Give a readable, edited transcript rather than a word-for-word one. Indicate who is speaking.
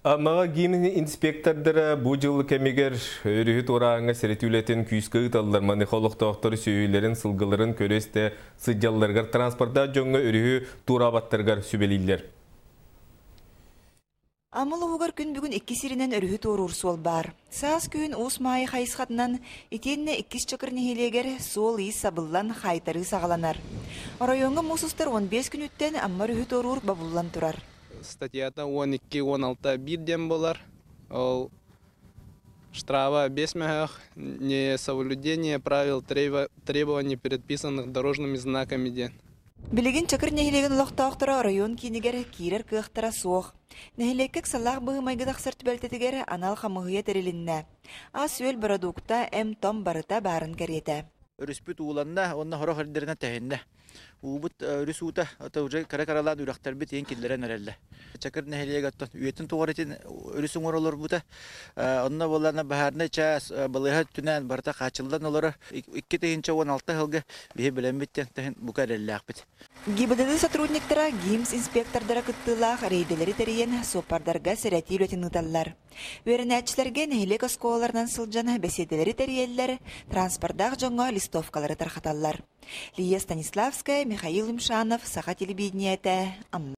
Speaker 1: Аммаҕа ГИМ инспектордара бу дьыл кэмигэр өрүһү туорааһыҥҥа сэрэтии үлэтин күүскэ ыыталлар. Маныаха олохтоохтор сүөһүлэрин, сылгыларын көрө-истэ сылдьалларыгар, транспордаах дьоҥҥо өрүһү туораабаттарыгар сүбэлииллэр.
Speaker 2: Амма улууһугар күн бүгүн икки сиринэн өрүһү туоруур суол баар. Саас күһүн Уус Маайа хайысхатынан итиэннэ Иккис Чакыр нэһилиэгэр суол-иис сабыллан, хаайтарыы саҕаланар. Оройуоҥҥа муус устар 15 күнүттэн Амма өрүһү туоруур бобуллан турар.
Speaker 3: Статьята 12-16 биир диэн буолар. Ол штрафа 5 мөһөөх, несоблюдение правил требований, предписанных дорожными знаками диэн.
Speaker 2: Билигин Чакыр нэһилиэгин олохтоохторо оройуон киинигэр киирэр кыахтара суох. Нэһилиэккэ ыксаллаах быһыы-майгы тахсар түбэлтэтигэр анал хамыыһыйа тэрилиннэ. Ас-үөл бородуукта, эм-том барыта баарын кэриэтэ.
Speaker 4: Өрүспүт ууланна уонна сорох эрдэринэ тэһиннэ. Уубут өрүс уута ото уже кыра-кыралаан үрэхтэрбит иһин киллэрэн эрэллэр. Чакыр нэһилиэгэ оттон үйэтин туҕар итин өрүс уҥуор олорбута. Онно буоллаҕына баһаарынай чаас балыыһа өттүнэн барыта хааччыллан олорор. 2016 сылга биһи бэлэммит диэн бука эрэллээхпит.
Speaker 2: ГИБДД сотрудниктара ГИМС инспектордара кыттыылаах рейдэлэри тэрийэн суоппардарга сэрэтии үлэтин ыыталлар. Үөрэнээччилэргэ нэһилиэк оскуолаларынан сылдьан бэсиэдэлэри тэрийэллэр, транспордаах дьоҥҥо листовкалары тарҕаталлар. Лия Станиславская, Михаил Юмшанов, Саха телевидениетэ, Амма.